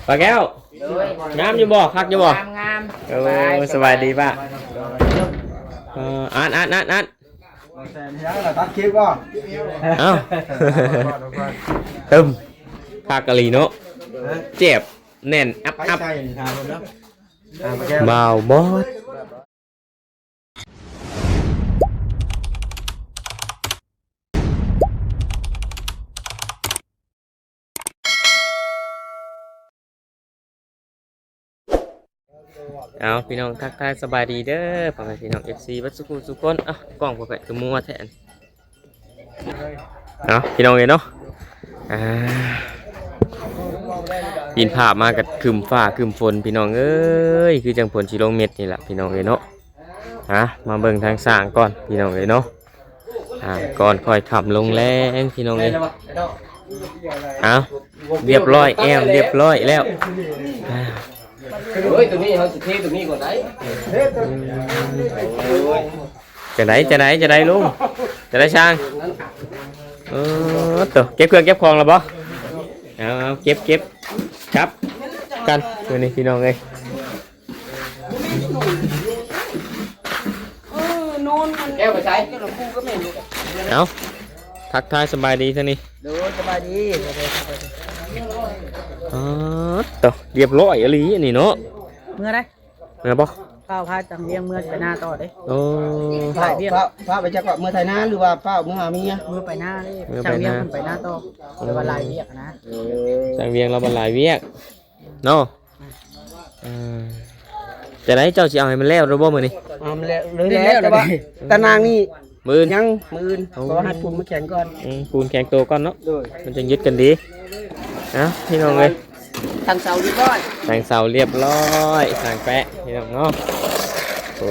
ປາແກ້ວ ງາມຢູ່ບໍ່? ຄັກຢູ່ບໍ່? ງາມໆ. ໂອ້ ສະບາຍດີປ້າ. ເອີ ອ່ານ ອ່ານ ອ່ານ ອ່ານ. ຕັດຄລິບບໍ່? ເອົ້າ ຕຶມ ຄັກອີ່ຫຼີເນາະ. ເຈັບແໜ້ນອັບໆ. ບ່າວບອດ. ເອົາ ພີ່ນ້ອງ ທັກທາຍສະບາຍດີເດີ ພໍ່ແມ່ພີ່ນ້ອງ ເອັຟຊີ ເບິດສູ່ຜູ້ສູ່ຄົນ. ເອົ້າ ກ້ອງພໍ່ແພດຄືມົວແທ້. ເອົາ ພີ່ນ້ອງເອີຍເນາະ ອ່າ ປິ່ນພາບມາກໍຄຶ້ມຟ້າຄຶ້ມຝົນ ພີ່ນ້ອງເອີຍ ຄືຈັ່ງຝົນຊິລົງເມັດນີ້ລະ ພີ່ນ້ອງເອີຍເນາະ. ອ່າ ມາເບິ່ງທາງສ້າງກ່ອນ ພີ່ນ້ອງເອີຍເນາະ. ອ່າ ກ່ອນຄ່ອຍຄ່ຳລົງແລງ ພີ່ນ້ອງເອີຍ. ເອົາ ລຽບຮ້ອຍ ແອ້ມລຽບຮ້ອຍແລ້ວ. ອ່າ ໂອ້ຍ ຕົວນີ້ເຮົາຊິເທຕົວນີ້ກ່ອນໄດ໋. ໂອ້ຍ ຈັ່ງໃດ ຈັ່ງໃດ ຈັ່ງໃດລຸງ ຈັ່ງໃດຊ່າງ? ເອີ ໂຕ ເກັບເຄື່ອງເກັບຂອງແລ້ວບໍ່? ເອົາ ເກັບ ເກັບ ກັບກັນມື້ນີ້ ພີ່ນ້ອງເອີຍ. ເອີ ນອນມັນແກ້ວໄປໃສ? ເອົ້າ ທັກທາຍສະບາຍດີທາງນີ້. ໂດຍ ສະບາຍດີ. ອໍ ໂຕ ລຽບຮ້ອຍອີ່ຫຼີອັນນີ້ເນາະ. ເມືອໃດ? ເມືອບໍ່? ພາ ພາທາງວຽງເມືອໄປນາຕໍ່ເດ້. ໂອ້ ພາ ພາ ພາໄປຈັກວ່າເມືອໄຖນາ ຫຼືວ່າພາເມືອຫາເມຍ? ເມືອໄປນາເດ້. ເມືອໄປນາ ທາງວຽງເພິ່ນໄປນາຕໍ່. ໂອ້ ເພິ່ນວ່າຫຼາຍວຽກນະ. ເອີ ທາງວຽງລາວວ່າຫຼາຍວຽກເນາະ. ອ່າ ຈັ່ງໃດ ເຈົ້າຊິເອົາໃຫ້ມັນແລ້ວຫຼືບໍ່ມື້ນີ້? ເອົາແລ້ວເລີຍແຫຼະ ແຕ່ວ່າຕາໜ່າງນີ້ ມື້ອື່ນ ຍັງ ມື້ອື່ນ. ໂອ້ ເພາະວ່າໃຫ້ປູນມັນແຂງກ່ອນ. ອືມ ປູນແຂງໂຕກ່ອນເນາະ. ໂດຍ ມັນຈັ່ງຍຶດກັນດີ. ເອົ້າ ພີ່ນ້ອງເອີຍ ຕັ້ງເສົາລຽບຮ້ອຍ ຕັ້ງເສົາລຽບຮ້ອຍ ສ້າງແປະ ພີ່ນ້ອງເນາະ. ໂອ້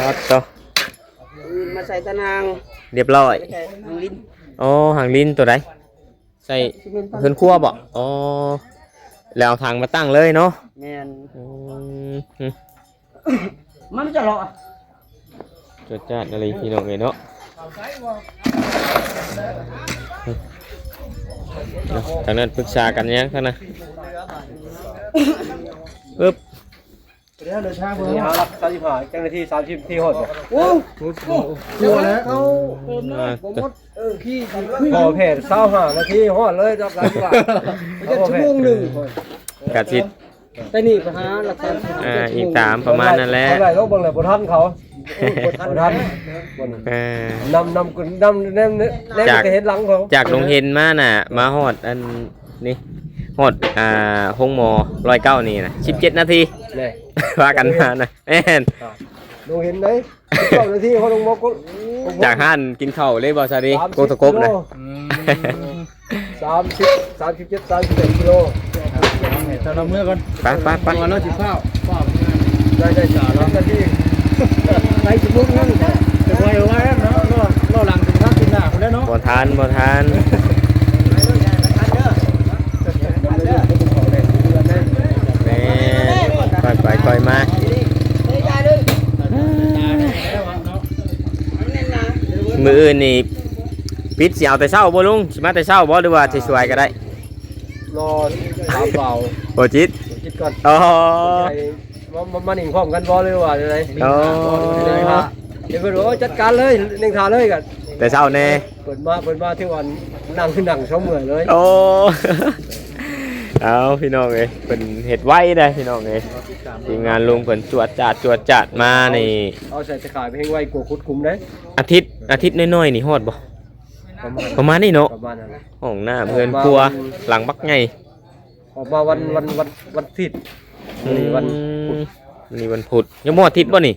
ປາດໂຕ ອື່ນມາໃສ່ຕາໜ່າງລຽບຮ້ອຍ. ຫາງລິນ. ອໍ ຫາງລິນໂຕໃດ? ໃສ່ເຮືອນຄົວບໍ່? ອໍ ແລ້ວເອົາຖັງມາຕັ້ງເລີຍເນາະ. ແມ່ນ. ອືມ ມັນຈະເລາະ ຈວດຈາດອີ່ຫຼີ ພີ່ນ້ອງເອີຍເນາະ. ເອົ້າ ທາງນັ້ນປຶກສາກັນຫຍັງທາງນັ້ນ? ອຶບ. ເດີນທາງເບິ່ງ ເຮົາລັກສາມສິບຫ້າ ເຈົ້າໜ້າທີ່ສາມສິບນາທີຮອດບໍ່? ໂອ້ ກົວແລ້ວ ເຂົາເຕີມນ້ຳບໍ່ໝົດ. ເອີ ຂີ່ຂຶ້ນ ພໍແຜດຊາວຫ້ານາທີຮອດເລີຍ. ຈັກນາທີວະ? ເຈັດຊົ່ວໂມງໜຶ່ງ ກະຊິ ແຕ່ນີ້ໄປຫາຫຼັກຖານ ອ່າ ອີກຕາມປະມານນັ້ນແຫຼະ. ເອົາໄດ້ລອງເບິ່ງແຫຼະ ບໍ່ທັນເຂົາ. ໂອ້ ບໍ່ທັນ ບໍ່ທັນ. ເອີ ນຳ ນຳ ນຳ ນຳ ນຳ ຈາກ ກໍເຫັນຫຼັງເຂົາ ຈາກດົງເຫັນມານະ ມາຮອດອັນນີ້ ຮອດ ອ່າ ໂຮງໝໍຮ້ອຍເກົ້ານີ້ນະ ສິບເຈັດນາທີ ແນ່ ພາກັນມານະ. ແມ່ນ ອ່າ ດົງເຫັນໄດ໋ ສິບເກົ້ານາທີ ຮອດໂຮງໝໍ ຈາກຮ້ານກິນເຂົ້າເລີຍບໍ່ ສາລີ ໂກຕະກົບນະ. ອືມ ສາມສິບ ສາມສິບເຈັດ ສາມສິບແປດກິໂລ. ເຈົ້າລະເມືອກ່ອນ ໄປ ໄປ ໄປ ວ່າລາວຊິຟ້າວ ຟ້າວ ໄດ້ ໄດ້ສາມນາທີ ໄປຊິບຸກນັ້ນ ຈະໄວວ່ານັ້ນເນາະ ລໍ ລໍຫຼັງເຖິງທາງກິນໜ້າພຸ້ນແຫຼະເນາະ. ບໍ່ທັນ ບໍ່ທັນ ແມ່ນ ຄ່ອຍໄປຄ່ອຍມາ. ມື້ອື່ນນີ້ ປິດຊິເອົາແຕ່ເຊົ້າບໍ່ລຸງ? ຊິມາແຕ່ເຊົ້າບໍ່ ຫຼືວ່າຊິສວຍກໍໄດ້? ລໍຖາມບ່າວ ບ່າວຈິດ ຈິດກ່ອນ. ອໍ ມາ ມາ ມາໜິ່ງພ້ອມກັນບໍ່ ຫຼືວ່າຈັ່ງໃດ? ອໍ ເພິ່ນວ່າ ໂອ້ຍ ຈັດການເລີຍ ໜິ່ງຖ້າເລີຍ. ກໍແຕ່ເຊົ້າແດ່ ເພິ່ນມາ ເພິ່ນມາຖືວ່ານັ່ງ ນັ່ງຊົມເມື່ອຍເລີຍ. ໂອ້ ເອົາ ພີ່ນ້ອງເອີຍ ເພິ່ນເຮັດໄວເດ້ ພີ່ນ້ອງເອີຍ. ທີມງານລຸງເພິ່ນຈວດຈາດ ຈວດຈາດມານີ້ ເອົາໃສ່ຕະຂ່າຍໄປແຮງໄວກວ່າຂຸດຂຸມເດ້. ອາທິດ ອາທິດນ້ອຍໆນີ້ຮອດບໍ່? ປະມານ ປະມານນີ້ເນາະ ປະມານນັ້ນແຫຼະ. ຫ້ອງນ້ຳເຮືອນຄົວ ອອກມາວັນ ຫຼັງບັກໃຫຍ່. ອອກມາວັນ ວັນ ວັນ ວັນທິດ ອືມ ມື້ນີ້ວັນພຸດ ມື້ນີ້ວັນພຸດ ຍັງບໍ່ຮອດທິດບໍ່ນີ້?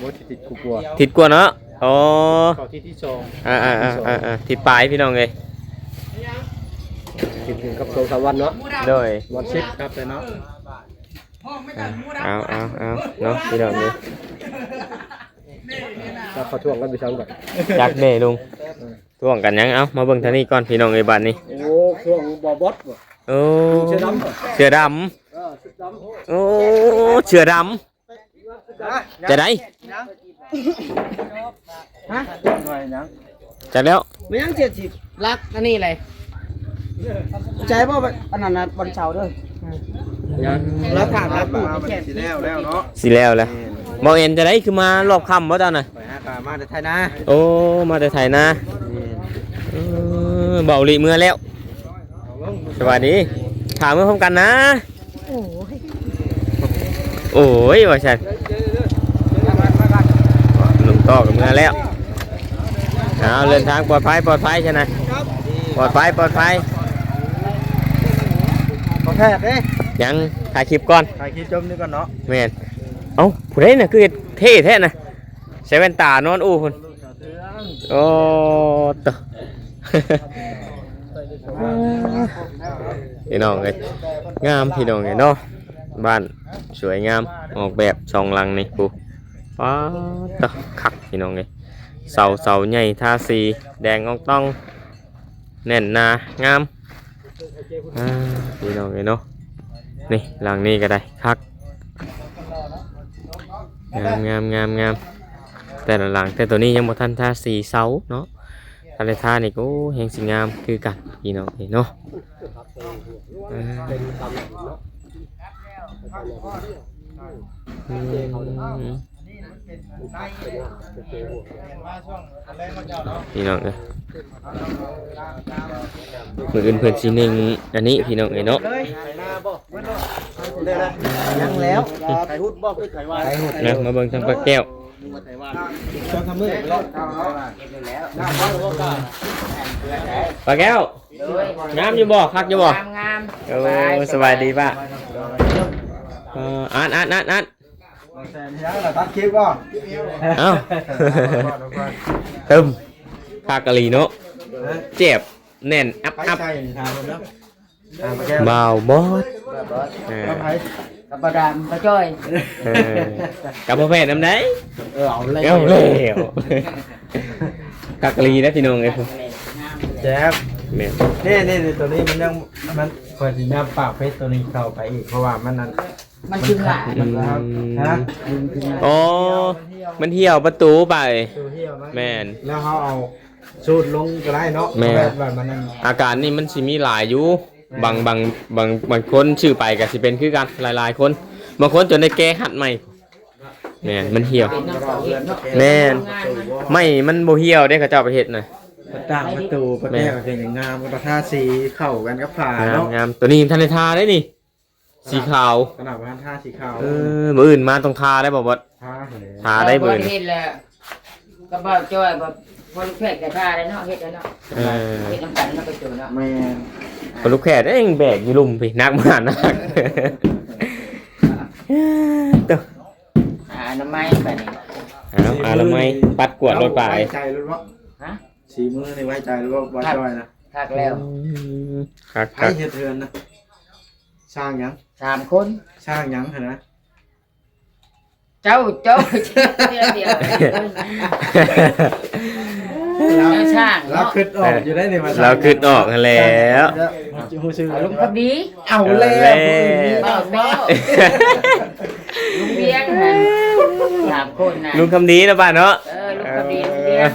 ບໍ່ ທິດກວ່າ ທິດກວ່າເນາະ. ອໍ ເຂົ້າທິດທີສອງ ອ່າໆໆໆ ທິດປາຍ ພີ່ນ້ອງເອີຍ ທິດໜຶ່ງກັບສອງສາມວັນເນາະ. ໂດຍ ວັນສິບກັບແລ້ວເນາະ. ເອົາ ເອົາ ເອົາເນາະ ພີ່ນ້ອງເອີຍ ຈັກເຂົາທ້ວງກັນຢູ່ໃສບັດ ຈັກເດ້ລຸງ. ທ້ວງກັນຫຍັງ? ເອົ້າ ມາເບິ່ງທາງນີ້ກ່ອນ ພີ່ນ້ອງເອີຍ ບາດນີ້. ໂອ້ ທ້ວງບໍ່ບອດບໍ່? ໂອ້ ເສື້ອດຳ ເສື້ອດຳ ເອີ ເສື້ອດຳ. ໂອ້ ເສື້ອດຳ ຈະໄດ້ ຮະ? ຈັກແລ້ວ ມັນຍັງເຈັດສິບ ລັກອັນນີ້ເລີຍ. ໃຈບໍ່ ອັນນັ້ນນະ ວັນເສົາເດີ. ຍັງ ລາວຖາມລາວປູກ ວ່າມັນຊິແລ້ວແລ້ວເນາະ. ຊິແລ້ວແລ້ວ. ແມ່ນ. ບໍ່ເຫັນຈະໄດ້ ຄືມາລອບຄ່ຳບໍ່ເຈົ້ານະ? ຂ້ອຍຫາກໍມາແຕ່ໄຖນາ. ໂອ້ ມາແຕ່ໄຖນາ. ແມ່ນ. ເອີ ເບົາຫຼີເມືອແລ້ວ. ສະບາຍດີ. ຖ້າເມືອພ້ອມກັນນະ. ໂອ້ຍ ໂອ້ຍ ວ່າຊັ້ນ. ໜຸ່ມຕໍ່ກັບເມືອແລ້ວ. ເອົາ ເດີນທາງປອດໄພ ປອດໄພຊັ້ນນະ. ປອດໄພ ປອດໄພ. ບໍ່ແພດເດ້. ຍັງ ຖ່າຍຄລິບກ່ອນ ຖ່າຍຄລິບຈົບນີ້ກ່ອນເນາະ. ແມ່ນ. ເອົ້າ ຜູ້ໃດນະ ຄືເຮັດເທ່ແທ້ນະ ໃສ່ແວ່ນຕານອນອູ່ພຸ້ນ. ໂອ້ ໂຕ ພີ່ນ້ອງເອີຍ ງາມພີ່ນ້ອງເອີຍເນາະ. ບ້ານສວຍງາມ ອອກແບບສອງຫຼັງນີ້ພຸ້ນ. ປາດໂຕ ຄັກພີ່ນ້ອງເອີຍ. ເສົາ ເສົາໃຫຍ່ ທາສີແດງອອງຕອງ ແໜ້ນໜາ ງາມ. ອ່າ ພີ່ນ້ອງເອີຍເນາະ ນີ້ຫຼັງນີ້ກໍໄດ້ຄັກ ງາມໆໆໆ. ແຕ່ລະຫຼັງ ແຕ່ໂຕນີ້ຍັງບໍ່ທັນທາສີເສົາເນາະ. ຄັນໄດ້ທານີ້ກໍ ໂອ້ ແຮງຊິງາມຄືກັນພີ່ນ້ອງເອີຍເນາະ. ອ່າ ອືມ ພີ່ນ້ອງເອີຍ ມື້ອື່ນເພິ່ນຊິໜຶ້ງອັນນີ້ພີ່ນ້ອງເອີຍເນາະ. ຍັງແລ້ວ ໄປຫຸດບໍ່ ໄປຫຸດ ນະ ມາເບິ່ງທາງປ້າແກ້ວ. ປ້າແກ້ວ ງາມຢູ່ບໍ່ ຄັກຢູ່ບໍ່? ງາມໆ. ໂອ້ ສະບາຍດີປ້າ. ເອີ ອັນ ອັນ ອັນ ອັນ ແຊມຍັງລະ ຕັດຄລິບບໍ່? ເອົ້າ ຕຶມ ຄັກອີ່ຫຼີເນາະ. ເອີ ແຈບແໜ້ນອັບໆ. ບ່າວບອດ ເອີ ກັບບ່າວດຳ ບ່າວຈ້ອຍ ເອີ ກັບພໍ່ແພດນຳໃດ. ເອີ ເອົາແລ້ວ ເອົາແລ້ວ. ຄັກອີ່ຫຼີນະພີ່ນ້ອງເອີຍ. ແຈບ ແມ່ນ. ນີ້ໆ ໂຕນີ້ມັນຍັງ ມັນ ຂ້ອຍຊິຍັບປາກເຟດໂຕນີ້ເຂົ້າໄປອີກ ເພາະວ່າມັນນັ້ນ ມັນຄືຫຍັງ ມັນ ອືມ ຮະ ອໍ ມັນຫ່ຽວປະຕູໄປ. ປະຕູຫ່ຽວນະ. ແມ່ນ. ແລ້ວເຮົາເອົາສູດລົງກໍໄດ້ເນາະ. ແມ່ນ. ແບບວ່າມັນນັ້ນ ອາການນີ້ມັນຊິມີຫຼາຍຢູ່. ແມ່ນ. ບາງ ບາງ ບາງ ບາງຄົນຊື້ໄປກໍຊິເປັນຄືກັນ ຫຼາຍໆຄົນ. ບາງຄົນຈົນໄດ້ແກະຮັດໃໝ່. ແມ່ນ ມັນຫ່ຽວ. ແມ່ນ. ໄມ້ມັນບໍ່ຫ່ຽວເດ້ ເຂົາເຈົ້າໄປເຮັດນະ. ປະຕາງປະຕູ ປະແຈ ແມ່ນ ກໍຍັງງາມ ກໍທາສີເຂົ້າກັນກັບຝາເນາະ. ງາມໆ. ໂຕນີ້ມັນທັນໄດ້ທາເດ້ນີ້. ສີຂາວ. ຂະໜາດວ່າທາສີຂາວ. ເອີ ມື້ອື່ນມາຕ້ອງທາໄດ້ບໍ່ບອດ? ທາແລ້ວ ທາໄດ້ມື້ອື່ນ. ເຮັດແລ້ວ ກັບບ່າວຈ້ອຍ ບ່າວ ພໍ່ລູກແພດກໍທາໄດ້ເນາະ ເຮັດແລ້ວເນາະ. ເອີ ເຮັດນຳກັນເນາະ ປະຕູເນາະ. ແມ່ນ. ພໍ່ລູກແພດເອງແບກຢູ່ລຸ່ມພີ້ ໜັກມາກ ໜັກ. ໂຕ ອານາໄມບາດນີ້. ເອົາ ອານາໄມ ປັດກວາດລົດໄປ. ເຈົ້າໄວ້ໃຈໂລດບໍ່? ຮະ? ສີມືນີ້ໄວ້ໃຈໂລດບໍ່ ບ່າວຈ້ອຍນະ? ຄັກແລ້ວ. ອືມ ຄັກໆ. ໃຜເຮັດເຮືອນນະ? ຊ່າງຫຍັງ? ສາມຄົນ. ຊ່າງຫຍັງຫັ້ນນະ? ເຈົ້າ ເຈົ້າ ດຽວ ດຽວ ລາວ ເຈົ້າຊ່າງເນາະ. ລາວຄິດອອກຢູ່ໄດ໋ນີ້ວ່າ ລາວຄິດອອກຫັ້ນແຫຼ້ວ. ຮູ້ຊື່ ລຸງຄຳດີ. ເອົາແລ້ວ ເອົາແລ້ວ ຜູ້ອື່ນມີ ເວົ້າ ເວົ້າ ລຸງວຽງຫັ້ນ ສາມຄົນນະ. ລຸງຄຳດີນະ ບ້ານເນາະ. ເອີ ລຸງຄຳດີ ເອີ ລຸງວຽງ.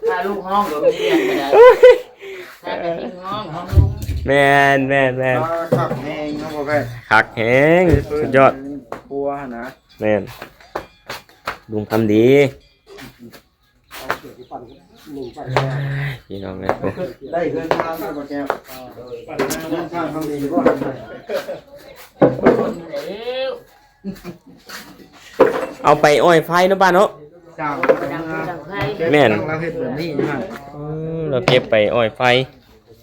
ຖ້າລູກຮ້ອງກໍລຸງວຽງກໍໄດ້. ຖ້າແຕ່ທີມຮ້ອງ ຮ້ອງລຸງ. ແມ່ນໆໆ. ຄັກແຮງເນາະ ພໍ່ແພດ. ຄັກແຮງ ສຸດຍອດ ຄົວຫັ້ນນະ. ແມ່ນ ລຸງຄຳດີ. ພີ່ນ້ອງເອີຍ ໄດ້ເຮືອນງາມແລ້ວບໍ່ແກ້ວ? ເຮືອນງາມຄຳດີບໍ່? ເອົາໄປອ້ອຍໄຟເນາະ ປ້າເນາະ. ເຈົ້າ ແມ່ນ ລາວເຮັດແບບນີ້ຢູ່ຫັ້ນ. ເອີ ລາວເກັບໄປອ້ອຍໄຟ.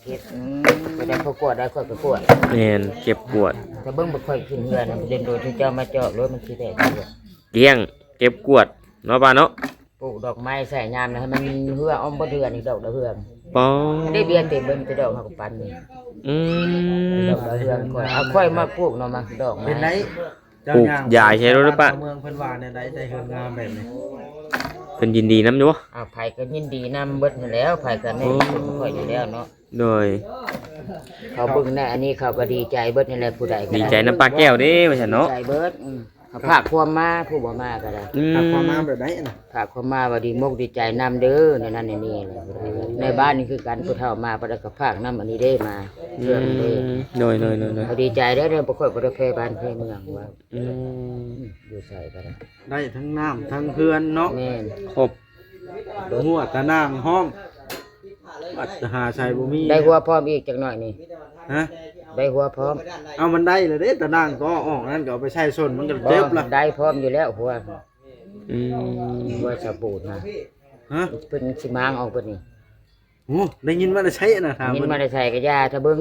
ເກັບ ອືມ ບໍ່ໄດ້ເຂົາກວດໄດ້ ຂ້ອຍກໍກວດ. ແມ່ນ ເກັບກວດ. ແຕ່ເບິ່ງບໍ່ຄ່ອຍຂຶ້ນເຮືອນະ ເຫັນໂດນທີ່ເຈົ້າມາຈອດລົດມັນຊິແຕກ. ລ້ຽງ ເກັບກວດເນາະ ປ້າເນາະ. ປູກດອກໄມ້ໃສ່ຍາມນະ ໃຫ້ມັນເຮືອອອມບໍ່ເດືອນອີກດອກລະເຮືອ. ປອ ໄດ້ເບຍເຕັມເບິ່ງແຕ່ດອກເຮົາກໍປັນນີ້. ອືມ ດອກລະເຮືອ. ຂ້ອຍ ເອົາ ຂ້ອຍມາປູກເນາະ ມາດອກໄມ້. ເປັນໄດ ເຈົ້າ ປູກຢາຍໃສ່ລົດ ປ້າ ເມືອງເພິ່ນວ່າແນວໃດ ໄດ້ເຮືອນງາມແບບນີ້? ເພິ່ນຍິນດີນຳຢູ່ບໍ່? ອ້າວ ໃຜກໍຍິນດີນຳເບິດຫັ້ນແຫຼ້ວ ໃຜກໍແມ່ນ ໂອ້ ຄົນຂ້ອຍຢູ່ແລ້ວເນາະ. ໂດຍ ເຂົາເບິ່ງໃນອັນນີ້ເຂົາກໍດີໃຈເບິດນີ້ແຫຼະ ຜູ້ໃດກໍ ດີໃຈນຳປ້າແກ້ວເດ້ວ່າຊັ້ນເນາະ. ດີໃຈເບິດ ອືມ. ກໍຝາກຄວາມມາ ຜູ້ບໍ່ມາກໍໄດ້ ອືມ ຝາກຄວາມມາແບບໃດນະ? ຝາກຄວາມມາວ່າດີມົກດີໃຈນຳເດີ ແນວນັ້ນແນວນີ້ແຫຼະ. ໃນບ້ານນີ້ຄືກັນ ຜູ້ເຖົ້າມາປານໃດກໍຝາກນຳອັນນີ້ເດ້ ມາເລື່ອງເດ້. ອືມ ໂດຍໆໆໆ ກໍດີໃຈເດ້ ເດ້ບໍ່ຄ່ອຍບໍ່ໄດ້ແຜ່ບ້ານແຜ່ເມືອງວ່າ ອືມ ຢູ່ໃສກໍໄດ້ ໄດ້ທັງນ້ຳທັງເຮືອນເນາະ ແມ່ນ ຄົບ ຫົວຕາໜ່າງພ້ອມ ບັດຫາໃສ່ບໍ່ມີ ໄດ້ຫົວພ້ອມອີກຈັກໜ້ອຍນີ້ ຮະ ໄດ້ຫົວພ້ອມ. ເອົາ ມັນໄດ້ແລ້ວເດ້ ຕາໜ່າງກໍອອກນັ້ນ ກໍເອົາໄປໃສ່ສົນ ມັນກໍເຈັບລະ ບໍ່ ໄດ້ພ້ອມຢູ່ແລ້ວຫົວ ອືມ ຫົວສະປູນນະ ຮະ ເພິ່ນຊິມ້າງອອກເບິດນີ້. ໂອ້ ໄດ້ຍິນມາແຕ່ໃສນະ? ຖາມ ໄດ້ຍິນມາແຕ່ໃສກໍຢ່າ ຖ້າເບິ່ງ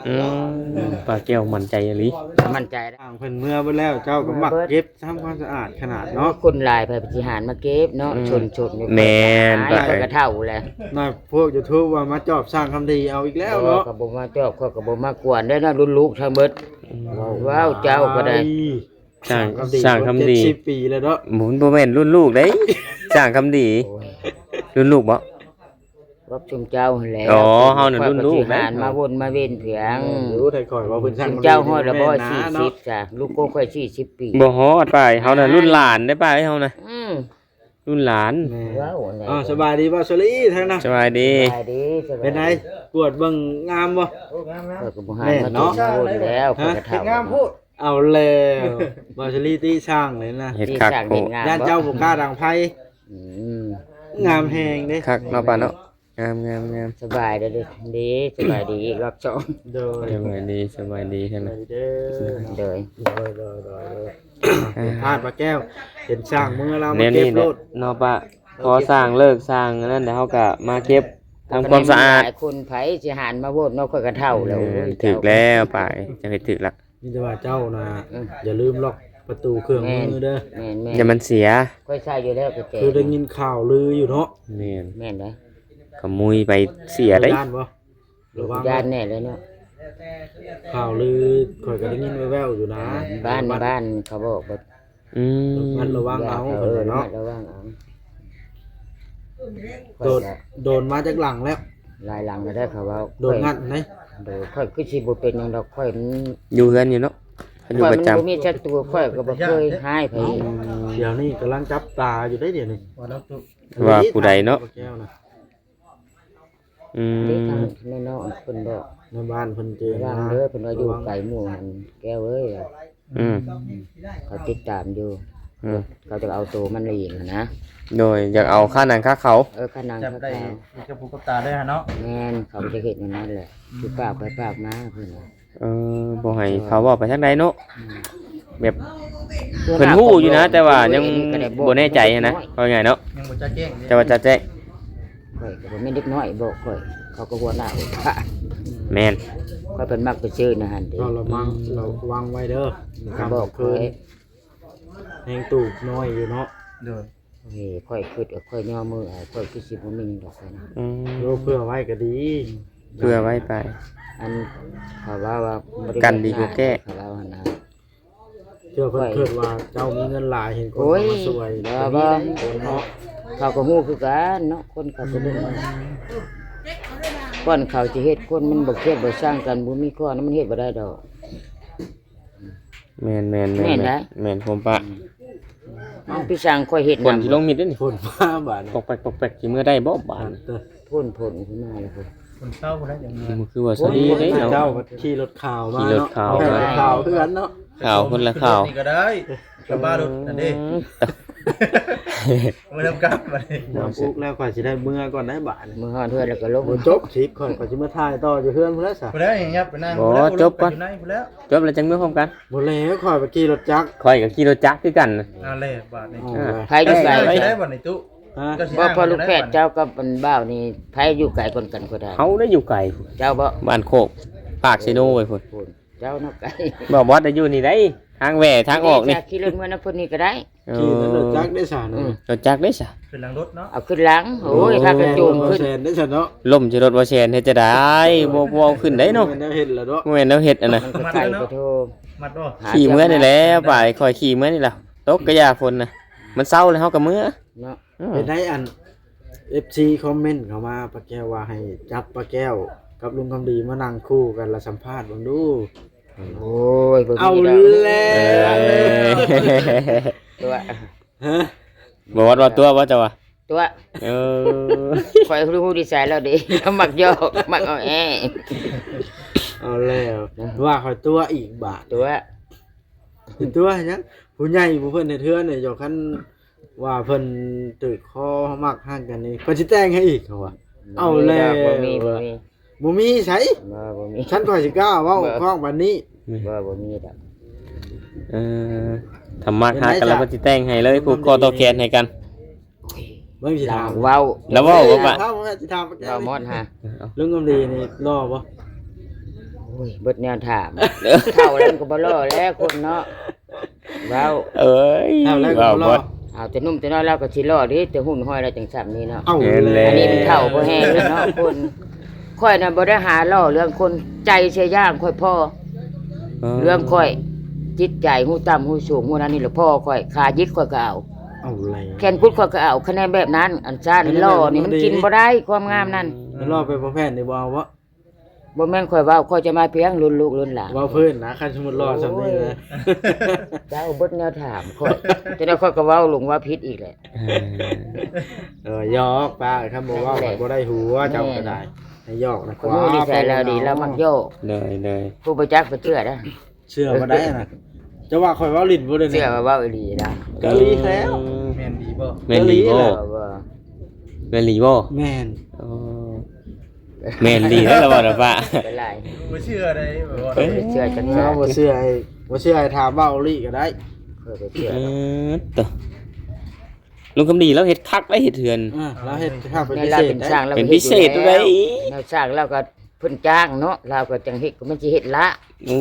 ອືມ ປ້າແກ້ວໝັ້ນໃຈອີ່ຫຼີ ໝັ້ນໃຈ ທາງເພິ່ນເມືອເບິດແລ້ວ ເຈົ້າກໍມັກເກັບ ທຳຄວາມສະອາດຂະໜາດເນາະ ຄົນຫຼາຍໃຜຊິຫານມາເກັບເນາະ ອືມ ຊົນໆຢູ່ ແມ່ນ ຂ້ອຍກໍເຖົ້າແລ້ວ ນະ ພວກຢູທູບວ່າມາຈອບຊ່າງຄຳດີເອົາອີກແລ້ວເນາະ ຂ້ອຍກໍບໍ່ມາຈອບ ຂ້ອຍກໍບໍ່ມາກວນເດ້ນະ ລຸ້ນລູກທັງເບິດ ອືມ ເວົ້າເຈົ້າກໍໄດ້ ຊ່າງ ຊ່າງຄຳດີ ເຈັດສິບປີແລ້ວເນາະ ບໍ່ ມັນບໍ່ແມ່ນລຸ້ນລູກເດ້ ຊ່າງຄຳດີ ລຸ້ນລູກບໍ່? ກັບຊຸມເຈົ້າຫັ້ນແຫຼະ ອໍ ເຮົານັ້ນລຸ້ນລູກ ຂ້ອຍກໍຊິຫານມາວົນມາເວັນພຽງ ເອີ ຢູ່ໄທຂ້ອຍວ່າເພິ່ນຊ່າງ ຊຸມເຈົ້າຮອດລະບໍ່ ສີ່ສິບ ຈ້າ ລູກໂກຂ້ອຍສີ່ສິບປີ ບໍ່ຮອດປ້າ ເຮົານັ້ນລຸ້ນຫຼານເດ້ປ້າເອີຍ ເຮົານະ ອືມ ລຸ້ນຫຼານ ແມ່ນ ເວົ້າແລ້ວ ອ່າ ສະບາຍດີບໍ່ ສາລີ ທາງນັ້ນ ສະບາຍດີ ສະບາຍດີ ສະບາຍ ເປັນໃດ ກວດເບິ່ງງາມບໍ່? ໂອ້ ງາມໆ ຂ້ອຍກໍບໍ່ຫານມາ ແມ່ນເນາະ ມາໂດນແລ້ວ ຮະ ຂ້ອຍກໍເຖົ້າ ເຮັດງາມໂພດ ເອົາແລ້ວ ບ່າວສາລີຕິຊ່າງເລີຍນະ ເຮັດຄັກໂພດ ຕິຊ່າງເຮັດງາມ ຢ້ານເຈົ້າບໍ່ກ້າດັງໄຟ ອືມ ງາມແຮງເດ້ ຄັກເນາະປ້າເນາະ ງາມໆໆ ສະບາຍເດີ ເດ້ ສະບາຍດີອີກລອບສອງ ໂດຍ ສະບາຍດີ ສະບາຍດີ ສະບາຍດີເດີ ໂດຍ ໂດຍໆໆ ອ່າ ພາດປ້າແກ້ວ ເຫັນຊ່າງເມືອລາວມາເກັບໂລດ ແນວນີ້ແຫຼະເນາະປ້າ ພໍຊ່າງເລີກ ຊ່າງອັນນັ້ນແລ້ວ ເຮົາກໍມາເກັບ ທຳຄວາມສະອາດ ຫຼາຍຄົນ ໃຜຊິຫານມາໂວດເນາະ ຂ້ອຍກໍເຖົ້າແລ້ວ ແມ່ນ ໂອ້ຍ ຖືກແລ້ວປ້າ ເຈົ້າເຮັດຖືກລະ ມີແຕ່ວ່າເຈົ້ານະ ເອີ ຢ່າລືມລັອກປະຕູເຄື່ອງມືເດີ ແມ່ນໆໆ ຢ່າມັນເສຍ ຂ້ອຍໃສ່ຢູ່ແລ້ວກໍແຈ ຄືໄດ້ຍິນຂ່າວລືຢູ່ເນາະ ແມ່ນ ແມ່ນເດ້ ຂະມຸຍໄປເສຍເດ້ ຢ້ານບໍ່? ລະວັງ ຢ້ານແນ່ເລີຍເນາະ ຂ່າວລືຂ້ອຍກໍໄດ້ຍິນແວ່ວໆຢູ່ນະ ບ້ານ ບ້ານເຂົາບອກວ່າ ອືມ ລະມັດລະວັງເອົາ ເອີ ເພິ່ນວ່າເນາະ ລະມັດລະວັງເອົາ ໂດນ ໂດນມາຈັກຫຼັງແລ້ວ? ຫຼາຍຫຼັງແລ້ວເດ້ ເຂົາເວົ້າ ໂດນງັດໄດ໋ ໂດຍ ຂ້ອຍຄືຊິບໍ່ເປັນຫຍັງດອກ ຂ້ອຍ ຢູ່ເຮືອນຢູ່ເນາະ ຢູ່ປະຈຳ ຂ້ອຍມັນບໍ່ມີສັດຕູ ຂ້ອຍກໍບໍ່ເຄີຍຮ້າຍໃຜ ດຽວນີ້ກຳລັງຈັບຕາຢູ່ເດ້ ດຽວນີ້ ວ່າຜູ້ໃດເນາະ ແກ້ວນະ ອືມ ເດ້ ທາງໃນນອກເພິ່ນບອກ ໃນບ້ານເພິ່ນເຈີ ລະວັງເດີ ເພິ່ນວ່າຢູ່ໄກໝູ່ຫັ້ນ ແກ້ວເອີຍ ອືມ ເຂົາຕິດຕາມຢູ່ ອືມ ເຂົາຈະເອົາໂຕມັນອີກຫັ້ນນະ ໂດຍ ຢາກເອົາຄ່າໜັງຄ່າເຂົາ ເອີ ຄ່າໜັງຄ່າເຂົາ ຈັບໄດ້ ຈັບຫູກັບຕາໄດ້ຫັ້ນເນາະ ແມ່ນ ເຂົາຈະເຮັດແນວນັ້ນແຫຼະ ຄືປາກໄປປາກມາເພິ່ນ ເອີ ບໍ່ໃຫ້ເຂົາເວົ້າໄປທາງໃດເນາະ ອືມ ແບບ ເພິ່ນຮູ້ຢູ່ນະ ແຕ່ວ່າຍັງບໍ່ແນ່ໃຈຫັ້ນນະ ເວົ້າງ່າຍເນາະ ຍັງບໍ່ຈະແຈ້ງເດ້ ແຕ່ວ່າຈະແຈ້ງ ຂ້ອຍກໍບໍ່ແມ່ນເດັກນ້ອຍ ບອກຂ້ອຍ ເຂົາກໍຫົວໜ້າຫົວຕາ ແມ່ນ ຂ້ອຍເພິ່ນມັກໄປຊື້ໃນຫັ້ນເດ້ ເຮົາລະວັງ ລະວັງໄວ້ເດີ ຂ້ອຍບອກຂ້ອຍ ແຮງຕູບນ້ອຍຢູ່ເນາະ ໂດຍ ເອີ ຂ້ອຍຄິດ ຂ້ອຍຍໍມືເອົາ ຂ້ອຍຄືຊິບໍ່ມີດອກນະ ອືມ ໂອ້ ເພື່ອໄວ້ກໍດີ ເພື່ອໄວ້ໄປ ອັນເຂົາເວົ້າວ່າ ກັນດີກວ່າແກ້ ເຂົາເວົ້າຫັ້ນນະ ເພື່ອເພິ່ນຄິດວ່າເຈົ້າມີເງິນຫຼາຍ ເຫັນຄົນເຂົ້າມາຊ່ວຍ ໂອ້ຍ ກໍມີຫຼາຍຄົນເນາະ ເຂົາກໍຮູ້ຄືກັນເນາະ ຄົນເຂົາກໍເບິ່ງ ອືມ ກ່ອນເຂົາຊິເຮັດຄົນມັນບໍ່ຄຽດບໍ່ຊັງກັນ ບໍ່ມີຂໍ້ນະ ມັນເຮັດບໍ່ໄດ້ດອກ ແມ່ນໆໆ ແມ່ນນະ ແມ່ນຄວາມປ້າ ອືມ ເອົາ ພີ່ຊ່າງຂ້ອຍເຮັດ ຝົນຊິລົງມິດເດ້ນີ້ ຝົນຟ້າບາດນີ້ ປອກແປກປອກແປກ ຊິເມືອໄດ້ບໍ່ບາດນີ້ ຝົນ ຝົນຂຶ້ນມາແລ້ວ ຝົນເຊົາແລ້ວ ຍັງ ຄືວ່າສະດີເດ້ເນາະ ເຈົ້າຂີ່ລົດຂາວມາເນາະ ຂີ່ລົດຂາວມາ ແມ່ນຂາວຄືກັນເນາະ ຂາວຄົນລະຂາວ ນີ້ກໍໄດ້ ກັບບ້ານລົດນັ້ນເດ້ ອືມ ມານຳກັນບັດນີ້ ນ້ຳອຸກແລ້ວ ຂ້ອຍຊິໄດ້ເມືອກ່ອນໄດ໋ບາດນີ້ ເມືອຮອດເຮືອນແລ້ວກໍລົງ ບໍ່ຈົບຄລິບ ຂ້ອຍ ຂ້ອຍຊິມາຖ່າຍຕໍ່ຢູ່ເຮືອນພຸ້ນແຫຼະຊະ ບໍ່ໄດ້ຫຍັບໄປນັ່ງ ບໍ່ ຈົບກ່ອນ ຢູ່ໃນພຸ້ນແລ້ວ ຈົບແລ້ວຈັ່ງເມືອພ້ອມກັນ ບໍ່ແລ້ວ ຂ້ອຍໄປຂີ່ລົດຈັກ ຂ້ອຍກໍຂີ່ລົດຈັກຄືກັນ ນັ້ນແຫຼະບາດນີ້ ເອີ ໃຜຢູ່ໃສ ໄດ້ບັດນີ້ຕຸ ຮະ ບໍ່ ພໍລູກແພດເຈົ້າກັບອັນບ່າວນີ້ ໃຜຢູ່ໄກກ່ອນກັນຜູ້ໃດ ເຮົາໄດ້ຢູ່ໄກ ເຈົ້າບໍ່ ບ້ານໂຄກ ປາກເຊໂນໄວ້ພຸ້ນ ພຸ້ນ ເຈົ້າເນາະໄກ ບໍ່ ບໍ່ໄດ້ຢູ່ນີ້ໄດ໋ ທາງແຫວ່ທາງອອກນີ້ ຂີ່ລົດເມືອນຳເພິ່ນນີ້ກໍໄດ້ ເອີ ຂີ່ລົດຈັກໄດ້ຊະ ອືມ ລົດຈັກໄດ້ຊະ ຂຶ້ນຫຼັງລົດເນາະ ເອົາຂຶ້ນຫຼັງ ໂອ້ຍ ໂອ້ຍ ພາກັນຈູງຂຶ້ນ ແສນໄດ້ຊະເນາະ ລົ້ມໃສ່ລົດບໍ່ແສນເຮັດຈັ່ງໃດ ບໍ່ ບໍ່ເອົາຂຶ້ນໄດ້ເນາະ ບໍ່ແມ່ນແນວເຮັດລະເນາະ ບໍ່ແມ່ນແນວເຮັດຫັ້ນນະ ມັດບໍ່ ມັດບໍ່ ຂີ່ເມືອນີ້ແຫຼະ ໄປຂ້ອຍຂີ່ເມືອນີ້ລະ ຕົກກະຢ່າຝົນນະ ມັນເຊົາແລ້ວເຮົາກໍເມືອ ເນາະ ອືມ ເປັນໄດ໋ ອັນ ເອັຟຊີ ຄອມເມັນເຂົ້າມາ ປ້າແກ້ວວ່າໃຫ້ຈັບປ້າແກ້ວກັບລຸງຄຳດີມານັ່ງຄູ່ກັນ ລະສຳພາດເບິ່ງດູ ໂອ້ຍ ບໍ່ມີດອກ ເອົາແລ້ວ ເອີ ຕົວະ ຮະ ບໍ່ວ່າຕົວະບໍ່ເຈົ້າວ່າ ຕົວະ ເອີ ຂ້ອຍຮູ້ນິໄສລາວເດ້ ລາວມັກຢອກ ມັກເອົາແອ ເອົາແລ້ວ ວ່າຂ້ອຍຕົວະອີກບາດ ຕົວະ ຕົວະຫຍັງ ຜູ້ໃຫຍ່ຜູ້ເພິ່ນເຮັດເຮືອນນີ້ ເຈົ້າ ຄັນ ວ່າເພິ່ນຖືກຄໍມັກຮັກກັນນີ້ ເພິ່ນຊິແຕ່ງໃຫ້ອີກ ເຂົາວ່າ ເອົາແລ້ວ ບໍ່ມີ ບໍ່ມີ ບໍ່ມີໃສ ບໍ່ ບໍ່ມີ ຊັ້ນຂ້ອຍຊິກ້າເວົ້າ ບໍ່ ຂອງປານນີ້ ບໍ່ ບໍ່ມີດອກ ເອີ ຖ້າມັກຮັກກັນແລ້ວ ເພິ່ນຊິແຕ່ງໃຫ້ເລີຍ ຜູກຄໍຕໍ່ແຂນໃຫ້ກັນ ເບິ່ງຊິຖາມ ລາວເວົ້າ ລາວເວົ້າບໍ່ປະ ຖາມ ຊິຖາມ ເວົ້າໝົດຫາ ລຸງຄຳດີນີ້ຫຼໍ່ບໍ່? ໂອ້ຍ ເບິດແນວຖາມ ເຖົ້າແລ້ວມັນກໍບໍ່ຫຼໍ່ແລ້ວຄົນເນາະ ເວົ້າ ເອີຍ ເຖົ້າແລ້ວກໍບໍ່ຫຼໍ່ ເອົາແຕ່ໜຸ່ມແຕ່ນ້ອຍລາວກໍຊິຫຼໍ່ເດ້ ແຕ່ຫຸ່ນຫ້ອຍລາວຈັ່ງຊ່ຳນີ້ເນາະ ເອົາແລ້ວ ອັນນີ້ມັນເຖົ້າພໍແຮງແລ້ວເນາະຄົນ ຂ້ອຍນະບໍ່ໄດ້ຫາຫຼໍ່ເລື່ອງຄົນ ໃຈເສຍຢ່າງຂ້ອຍພໍ ເອີ ເລື່ອງຂ້ອຍ ຈິດໃຈຮູ້ຕ່ຳຮູ້ສູງ ຮູ້ນັ້ນນີ້ລະພໍ່ຂ້ອຍ ຂາຢິກຂ້ອຍກໍເອົາ ເອົາແລ້ວ ແຂນກຸດຂ້ອຍກໍເອົາ ຄະແນນແບບນັ້ນ ອັນຊັ້ນຫຼໍ່ນີ້ມັນກິນບໍ່ໄດ້ຄວາມງາມນັ້ນ ອືມ ຫຼໍ່ໄປບໍ່ແພດນີ້ບໍ່ເອົາບໍ່? ບໍ່ແມ່ນຂ້ອຍເວົ້າ ຂ້ອຍຈະມາພຽງລຸ້ນລູກລຸ້ນຫຼານ ເວົ້າພື້ນນະ ຄັນສົມມຸດຫຼໍ່ຊ່ຳນີ້ນະ ເຈົ້າເບິດແນວຖາມຂ້ອຍ ຈັ່ງໃດຂ້ອຍກໍເວົ້າຫຼົງເວົ້າຜິດອີກແຫຼະ ເອີ ເອີ ຢອກປ້າ ຄັນບໍ່ເວົ້າ ແມ່ນແຫຼະ ບໍ່ໄດ້ຫົວ ເຈົ້າກໍໄດ້ ແມ່ນ ໃຫ້ຢອກນະ ຄົນຮູ້ນິໄສລາວດີ ລາວມັກຢອກ ໂດຍ ໂດຍ ຜູ້ບໍ່ຈັກບໍ່ເຊື່ອເດີ້ ເຊື່ອບໍ່ໄດ້ນະ ເຈົ້າວ່າຂ້ອຍເວົ້າຫຼິ້ນບໍ່ເດນີ້ ເຊື່ອວ່າເວົ້າອີ່ຫຼີນະ ກໍອີ່ຫຼີແລ້ວ ອືມ ແມ່ນດີບໍ່? ແມ່ນດີບໍ່? ເອີ ແມ່ນດີບໍ່? ແມ່ນ ໂອ້ ແມ່ນອີ່ຫຼີເດ້ລະເວົ້ານະປ້າ ເປັນໄລ ບໍ່ເຊື່ອໃດ ບໍ່ເຊື່ອຈັກ ເອີ ເຊື່ອ ບໍ່ເຊື່ອໃຫ້ ບໍ່ເຊື່ອໃຫ້ຖາມເວົ້າອີ່ຫຼີກໍໄດ້ ຂ້ອຍບໍ່ເຊື່ອ ເອີ ໂຕ ລຸງຄຳດີລາວເຮັດຄັກໄດ໋ ເຮັດເຮືອນ ເອີ ລາວເຮັດຄັກເປັນພິເສດ ເປັນພິເສດໄດ໋ ແນວຊ່າງລາວກໍເພິ່ນຈ້າງເນາະ ລາວກໍຈັ່ງເຮັດ ມັນຊິເຮັດລະ ໂອ້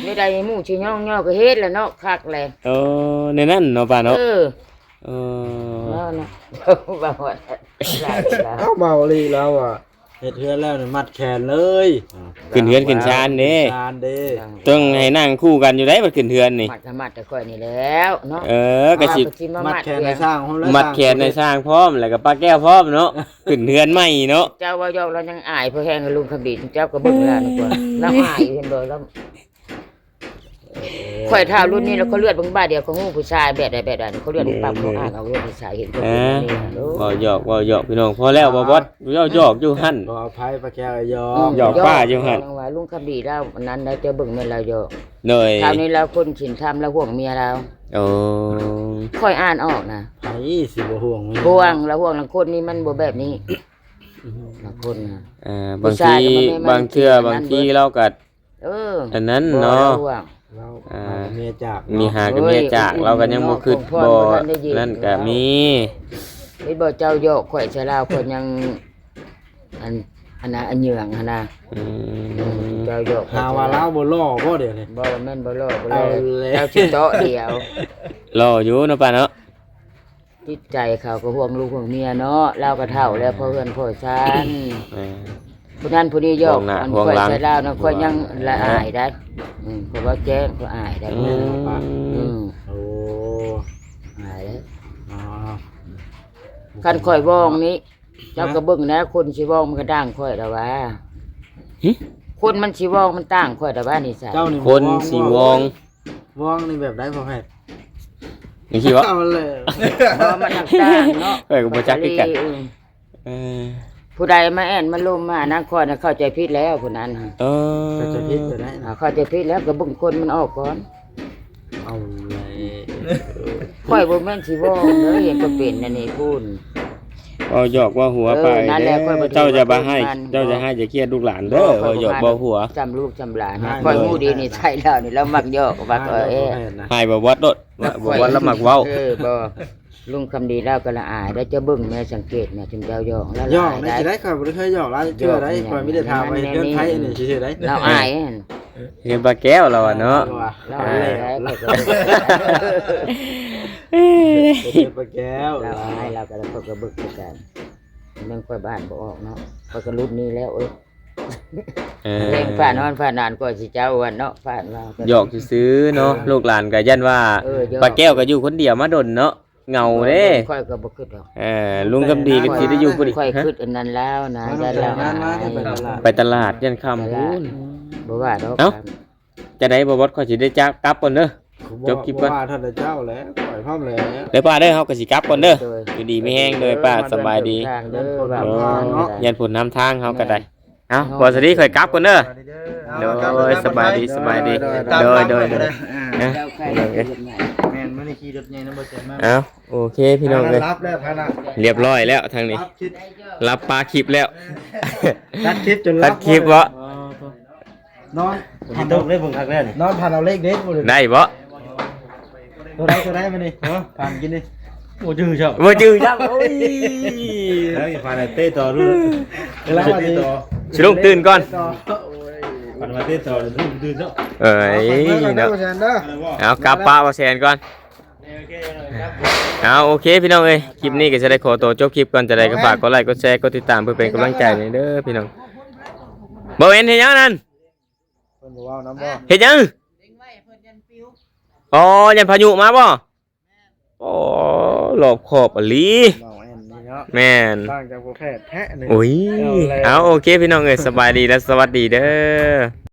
ແນວໃດໝູ່ຊິຍ້ອງຍໍກໍເຮັດແຫຼະເນາະ ຄັກແຫຼະ ໂອ້ ແນວນັ້ນເນາະປ້າເນາະ ເອີ ເອີ ເວົ້ານະ ເວົ້າ ເອົາ ເວົ້າອີ່ຫຼີແລ້ວວ່າ ເຮັດເຮືອນແລ້ວນີ້ມັດແຂນເລີຍ ຂຶ້ນເຮືອນຂຶ້ນຊານເດ້ ຊານເດ້ ຕ້ອງໃຫ້ນັ່ງຄູ່ກັນຢູ່ໃດ໋ ບັດຂຶ້ນເຮືອນນີ້ ມັດກໍມັດແຕ່ຂ້ອຍນີ້ແລ້ວເນາະ ເອີ ກໍຊິ ມັດແຂນໃຫ້ຊ່າງພ້ອມ ແລ້ວຊ່າງ ມັດແຂນໃຫ້ຊ່າງພ້ອມ ແລ້ວກໍປ້າແກ້ວພ້ອມເນາະ ຂຶ້ນເຮືອນໃໝ່ເນາະ ເຈົ້າເວົ້າຢອກລາວຍັງອາຍພໍແຮງ ລຸງຄຳດີ ເຈົ້າກໍເບິ່ງລາວນີ້ກ່ອນ ລາວອາຍເຫັນບໍ່ ລາວ ຂ້ອຍຖ້າລຸ້ນນີ້ແລ້ວ ຂ້ອຍເລືອດເບິ່ງບາດດຽວ ຂ້ອຍຮູ້ຜູ້ຊາຍແບບໃດແບບໃດ ຂ້ອຍເລືອດເບິ່ງປັບ ເອີ ຂ້ອຍອ່ານອອກເລີຍຜູ້ຊາຍເຫັນຄົນ ເອີ ເປັນແນວນີ້ ໂອ້ ເວົ້າຢອກ ເວົ້າຢອກ ພີ່ນ້ອງ ພໍແລ້ວ ເວົ້າ ບໍ່ບອດ ເວົ້າຢອກຢູ່ຫັ້ນ ຂໍອະໄພປ້າແກ້ວ ຢອກ ອືມ ຢອກປ້າຢູ່ຫັ້ນ ຍັງວ່າລຸງຄຳດີລາວອັນນັ້ນນະ ເຈົ້າເບິ່ງແມ່ນລາວຢອກ ໂດຍ ຄາວນີ້ລາວຄົນສິນທຳ ລາວຫ່ວງເມຍລາວ ໂອ້ ຂ້ອຍອ່ານອອກນະ ໃຜຊິບໍ່ຫ່ວງເມຍ ຫ່ວງ ລາວຫ່ວງ ລາງຄົນນີ້ມັນບໍ່ແບບນີ້ ອືມ ລາງຄົນນະ ເອີ ບາງທີ ຜູ້ຊາຍກໍບໍ່ແມ່ນ ບາງເທື່ອ ບາງທີລາວກໍ ເອີ ອັນນັ້ນເນາະ ບໍ່ລະຫວ່າງ ລາວ ອ່າ ຫາກັບເມຍຈາກເນາະ ມີຫາກັບເມຍຈາກ ໂອ້ຍ ລາວກໍຍັງບໍ່ຄິດ ບໍ່ ບໍ່ທັນໄດ້ຍິນ ນັ້ນກໍມີ ເຫັນບໍ່ ເຈົ້າຢອກຂ້ອຍຊະລາວ ຂ້ອຍຍັງ ອັນ ອັນນັ້ນ ອັນເຫຍື້ອງຫັ້ນນະ ອືມ ເຈົ້າຢອກຂ້ອຍ ຫາວ່າລາວບໍ່ຫຼໍ່ບໍ່ດຽວນີ້ ບໍ່ ແມ່ນບໍ່ຫຼໍ່ ບໍ່ຫຼໍ່ ເອົາແລ້ວ ເຈົ້າຊິເຈາະດຽວ ຫຼໍ່ຢູ່ເນາະ ປ້າເນາະ ຈິດໃຈເຂົາກໍຫ່ວງລູກຫ່ວງເມຍເນາະ ລາວກໍເຖົ້າແລ້ວ ພໍເຮືອນພໍຊານ ເອີ ຜູ້ນັ້ນຜູ້ນີ້ຢອກ ຫ່ວງໜ້າ ອັນ ຫ່ວງຫຼັງ ຂ້ອຍໃສ່ລາວນະ ຂ້ອຍຍັງລະອາຍໄດ໋ ອືມ ຂ້ອຍເວົ້າແຈ້ງ ຂ້ອຍອາຍໄດ໋ ອືມ ອືມ ໂອ້ ອາຍເດ້ ອໍ ຄັນຂ້ອຍວອງນີ້ ເຈົ້າກໍເບິ່ງແດ່ ຄົນຊິວອງມັນກໍຕ່າງຂ້ອຍດອກວ່າ ຫຶ ຄົນມັນຊິວອງມັນຕ່າງຂ້ອຍດອກວ່າ ນິໄສ ເຈົ້ານີ້ ຄົນຊິວອງ ວອງນີ້ແບບໃດພໍ່ແພດ? ຈັ່ງຊີ້ບໍ? ເອົາແລ້ວ ບໍ່ ມັນຕ່າງໆເນາະ ຂ້ອຍກໍບໍ່ຈັກຄືກັນ ເອີ ເອີ ຜູ້ໃດມາແອ່ນມາລົມມານຳຂ້ອຍນະ ເຂົ້າໃຈຜິດແລ້ວຜູ້ນັ້ນ ເອີ ເຂົ້າໃຈຜິດຕົວໃດນະ? ອ່າ ເຂົ້າໃຈຜິດແລ້ວ ກໍເບິ່ງຄົນມັນອອກກ່ອນ ເອົາແລ້ວ ຂ້ອຍບໍ່ແມ່ນຊິເວົ້າເດີ ເຫັນກໍເປັນອັນນີ້ພຸ້ນ ເວົ້າຢອກເວົ້າຫົວ ເອີ ໄປ ນັ້ນແຫຼະ ເດີ ຂ້ອຍບໍ່ຖື ເຈົ້າຢ່າໄປຮ້າຍ ເຈົ້າຢ່າຮ້າຍ ຢ່າຄຽດລູກຫຼານເດີ ເວົ້າຢອກເວົ້າຫົວ ຈຳລູກຈຳຫຼານ ຂ້ອຍຮູ້ດີນິໄສລາວນີ້ ລາວມັກຢອກ ມັກເອີ ໃຫ້ບໍ່ວັດໂດດ ບໍ່ວັດລະມັກເວົ້າ ເອີ ບໍ່ ລຸງຄຳດີລາວກໍລະອາຍ ແລ້ວເຈົ້າເບິ່ງແມ່ ສັງເກດແມ່ ຈຸມເຈົ້າຢອກລາວ ຢອກໄດ້ຊິໄດ້ ຂ້ອຍບໍ່ໄດ້ເຄີຍຢອກລາວເທື່ອໃດ ຂ້ອຍມີແຕ່ຖາມວ່າເຮັດເຮືອນໃຜອັນນີ້ຊື່ໆໃດ ລາວອາຍ ເຮັດປາແກ້ວລາວເນາະ ລາວອາຍ ເຮັດປາແກ້ວ ລາວອາຍ ລາວກໍເລີຍ ຂ້ອຍກໍເບິ່ງຄືກັນ ແມ່ນຂ້ອຍອ່ານບໍ່ອອກເນາະ ຂ້ອຍກໍລຸ້ນນີ້ແລ້ວ ເອີ ເອີ ເພງຜ່ານຮອດຜ່ານນານກວ່າຊິເຈົ້າວ່າເນາະ ຜ່ານມາກໍຢອກຊື່ໆເນາະ ເອີ ລູກຫຼານກໍຢ້ານວ່າ ເອີ ຢອກ ປາແກ້ວກໍຢູ່ຄົນດຽວມາດົນເນາະ ເຫງົາເດ້ ຂ້ອຍກໍບໍ່ຄິດດອກ ເອີ ລຸງຄຳດີກໍຊິໄດ້ຢູ່ຜູ້ດຽວ ຂ້ອຍຄິດອັນນັ້ນແລ້ວນະ ຢ້ານລາວ ໄປຕະຫຼາດ ຢ້ານຄ່ຳພຸ້ນ ຕະຫຼາດ ບໍ່ວ່າດອກ ເອົ້າ ຈັ່ງໃດບໍ່ບອດ ຂ້ອຍຊິໄດ້ຈັກກັບກ່ອນເດີ. ຈົບຄລິບກ່ອນ ບໍ່ວ່າທ່ານເຈົ້າແຫຼະ ຂ້ອຍພ້ອມແລ້ວ ເດີປ້າເດີ ເຮົາກໍຊິກັບກ່ອນເດີ. ໂດຍ ຢູ່ດີມີແຮງ ໂດຍປ້າ ສະບາຍດີ. ເດີ ເອີ ຢ້ານຝົນນຳທາງ ເຮົາກໍໄດ້. ເອົ້າ ບໍ່ສະດີ ຂ້ອຍກັບກ່ອນເດີ. ໂດຍ ສະບາຍດີ ສະບາຍດີ. ໂດຍ ໂດຍ ໂດຍ ເຈົ້າໄປເຮັດຫຍັງ? ແມ່ນ ມື້ນີ້ຂີ່ລົດໃຫຍ່ນຳບໍ່ແຊນມາ. ເອົ້າ ໂອເຄພີ່ນ້ອງເອີຍ ຫຼັບແລ້ວພະນະ ລຽບຮ້ອຍແລ້ວທາງນີ້ ຫຼັບ ປິດ ຫຼັບປາຄລິບແລ້ວ ຕັດຄລິບຈົນຫຼັບ ຕັດຄລິບເບາະ. ອໍ ໂທ້ ນອນ ຝົນຕົກເດ້ ເບິ່ງຄັກແລ້ວນີ້ ນອນຝັນເອົາເລກເດັດບໍ່ໄດ້ ໄດ້ເບາະ. ໂຕໃດ ໂຕໃດມື້ນີ້ ເອີ ຝັນກິນນີ້ ບໍ່ຈື່ຊ້ຳ ບໍ່ຈື່ຊ້ຳ. ໂອ້ຍ ເອີຍ ຝັນເຕະຕໍ່ດູ ເວລາວ່າຊິ ຊິລຸກຕື່ນກ່ອນ ຝັນວ່າເຕະຕໍ່ລຸກຕື່ນເນາະ. ເອີຍ ເອົາ ເນາະ ເອົາ ກັບປະບໍ່ແຊນກ່ອນ. ເອົາ ໂອເຄພີ່ນ້ອງເອີຍ ຄລິບນີ້ກໍຈະໄດ້ຂໍຕົວຈົບຄລິບກ່ອນ. ຈັ່ງໃດກໍຝາກກົດໄລ ກົດແຊ ກົດຕິດຕາມ ເພື່ອເປັນກຳລັງໃຈແດ່ເດີພີ່ນ້ອງ. ບໍ່ເຫັນເຮັດຫຍັງນັ້ນ? ເພິ່ນບໍ່ເວົ້ານຳບໍ່? ເຮັດຫຍັງ? ອໍ ຢ້ານພາຍຸມາບໍ່? ອໍ ລອບຄອບອີ່ຫຼີ. ເວົ້າແມ່ນນີ້ເນາະ ແມ່ນ ຕ່າງຈາກບໍ່ແພດແທ້ນີ້. ໂອ້ຍ ເອົາແລ້ວ ເອົາ ໂອເຄພີ່ນ້ອງເອີຍ ສະບາຍດີ ແລະ ສະຫວັດດີເດີ.